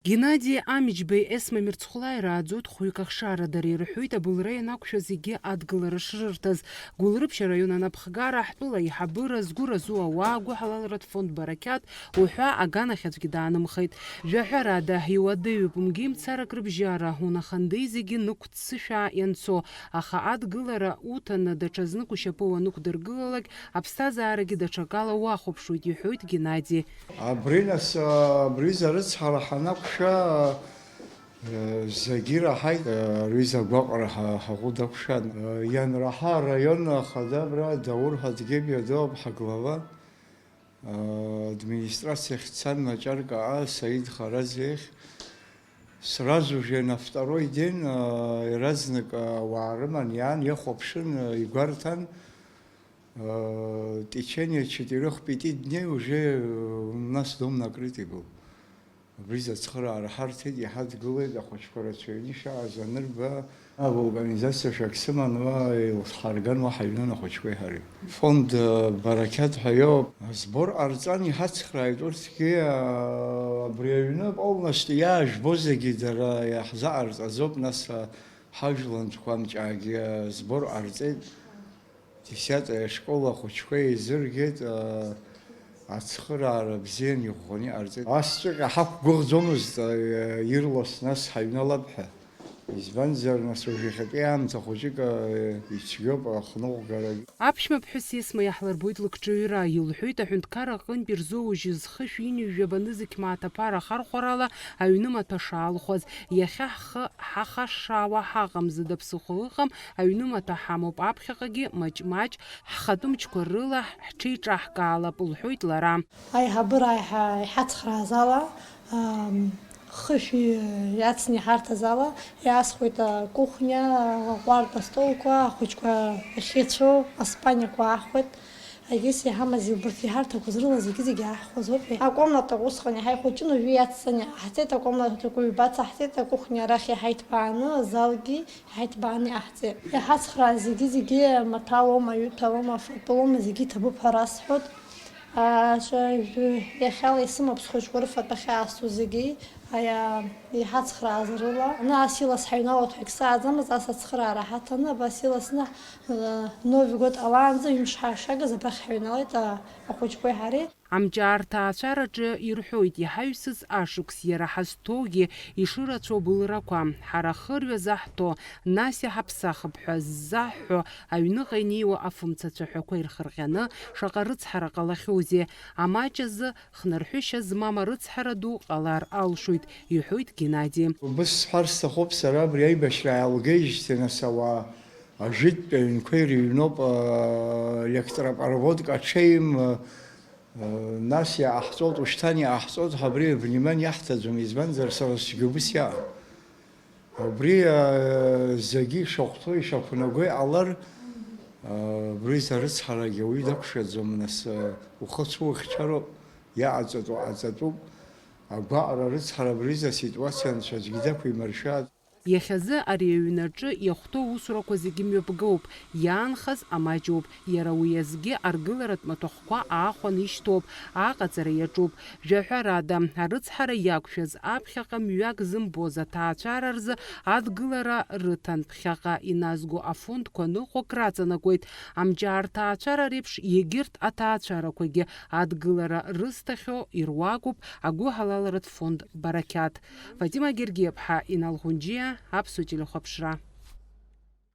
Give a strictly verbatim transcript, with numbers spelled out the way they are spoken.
Геннади Амиџьбеи Есма Мирцхәлааи рааӡоит хәҩык ахшара. Дара ирҳәоит, абылра ианақәшәа зегьы адгылара шрырҭаз. Гәылрыԥшь араион анапхгара ҳтәыла аиҳабыра згәы разу ауаа агәыҳалалратә фонд Барақьаҭ уҳәа аганахьаҵәгьы даанымхеит. Жәаҳәарада, иуадаҩуп умгеи мцарак рыбжьара, унахандеи зегьы нықәццышәаа ианцо, аха адгылара уҭаны даҽазнык ушьапы уанықәдыргылалак, аԥсҭазаарагьы даҽакала уахәаԥшуеит, иҳәоит Геннади. Абри нас, абри зарыцҳара ҳанақәшәа, зегьы ираҳаит, рҩыза агәаҟра ҳа-, ҳаӷәы дақәшәан. Ианраҳа араион ахада абра Даур Ҳаҭгьы мҩаду ауп ҳаглава. Администрациахь дцан Маҷаркаа Саид Харазиахь. Сразу же на второй день, иаразнак ауаа рыман иаан, иахәаԥшын, игәарҭан. В течение четырёх-пяти дней уже у нас дом накрытый был. Абри зыцхыраара ҳарҭеит, иҳадгылеит, ахәыҷқәа рацәаҩны ишааз анырба, а, вулканизациа шәак сыман, уа еилҳарган, уа ҳаҩнан ахәыҷқәеи ҳареи. Фонд, а, Барақьаҭ ҳәа иоуп. Асбор ҟарҵан иҳацхрааит урҭгьы, а, абри аҩны полностью иаажәбо зегьы дара иаҳзаҟарҵазоуп, нас, а, ҳажәлантәқәа амҿаагьы асбор ҟарҵеит. Десятая школ ахәыҷқәа еизыргеит, аа, ацхыраара бзиан иӷәӷәаны иҟарҵеит. Асҵәҟьа ҳақәгәыӷӡомызт, аа, ирлас нас ҳаҩналап ҳәа. Избанзар, нас уажә иахьатәи аамҭа хәыҷык, аа, ицәгьоуп ахныҟәгарагь. Аԥшәма ԥҳәыс Есма иаҳлырбоит лыкҿыҩра. Илҳәеит, аҳәынҭқар аҟынтә ирзоужьыз хышә ҩынҩажәа банызқь мааҭ аԥара ахархәарала аҩны маҭәа шаалхәаз. Иахьа ҳхы ҳахашшаауа ҳаҟам, зда ԥсыхәа ыҟам, аҩны маҭәа ҳамоуп, аԥхьаҟагьы маҷ-маҷ ҳхатәы мчқәа рыла ҳҽеиҿаҳкаалап, лҳәоит лара. Аиҳабыра аиҳа-, иҳацхрааз ала, ам, хышә иацны иҳарҭаз ала, иаасхәеит акухниа, аҟәардә астолқәа, ахәыҷқәа ахьеицәоу аспаниақәа аахәеит. Егьыс иҳамаз убарҭ иҳарҭақәаз рыла зегьы-зегьы ааҳхәазоуп. Акомната усҟан иаҳа ихәыҷын, уажәы иацҵаны иаҳҵеит, акомнатақәа ҩбац аҳҵеит, акухниа арахь иаҳа иҭбааны, азалгьы иаҳа иҭбааны иаҳҵеит. Иҳацхрааз зегьы-зегьы маҭәалоума, ҩыҭәалоума, фатәылоума, зегьы иҭабуп ҳәа расҳәоит. Аха, жәы-, иахьала исымоуп схәыҷқәа рыфатә ахьаасҭо зегьы. Аиа, иҳацхрааз рыла. Ана ас илас ҳаҩналоит ҳәа егьсааӡамызт, ас ацхыраара ҳаҭаны, абас иласны, э, Нови год ҟалаанӡа ҩымш ҳашагаз абрахь ҳаҩналеит, а, ахәыҷқәеи ҳареи. Амҿы арҭ аацәараҿы ирҳәоит, иҳаҩсыз ашықәс иара ҳазҭогьы ишырацәоу былрақәа, ҳара хырҩа заҳҭо, нас иҳаԥсахып ҳәа ззаҳҳәо, аҩныҟа инеиуа афымца цәаҳәақәа ирхырҟьаны, шаҟа рыцҳара ҟалахьоузеи, амаҷ азы хнырҳәышьа змам арыцҳара ду ҟалар алшоит, иҳәоит Геннади. Убыс сҳәар сҭахуп сара, абри аибашьра аалгеижьҭеи нас ауаа ажәытәтәи аҩнқәа ирыҩноуп, а, електропроводк аҽеим, а, а, нас иааҳҵоит, ушьҭан иааҳҵоит ҳәа абри внимание иаҳҭаӡом, избанзар, сара сгьы убыс иаан. Убри, а, зегьы ишахәҭоу, ишақәнаго иҟалар, а, убри изы арыцҳарагьы ауаҩы дақәшәаӡом, нас, а, ухы ацәухьчароуп, иаҟаҵатәу ҟаҵатәуп, агәаҟра арыцҳара абри изы аситуациа анцәа аӡәгьы дақәимыршәааит. Иахьазы ари аҩнаҿы иахәҭоу аусурақәа зегьы мҩаԥгоуп, иаанхаз амаҷуп, иара уи азгьы аргыларатә маҭәахәқәа аахәаны ишьҭоуп, аҟаҵара иаҿуп. Жәаҳәарада, арыцҳара иақәшәаз аԥхьаҟа мҩак зымбоз аҭаацәара рзы адгылара рыҭан, ԥхьаҟа иназго афондқәа ныҟәак раҵанакуеит. Амҷаа рҭаацәара реиԥш, егьырҭ аҭаацәарақәагьы адгылара рызҭахьоу ируакуп агәыҳалалратә фонд Барақьаҭ. Фатима Гергиаԥҳа, Инал Ӷәынџьиа, Аԥсуа телехәаԥшра.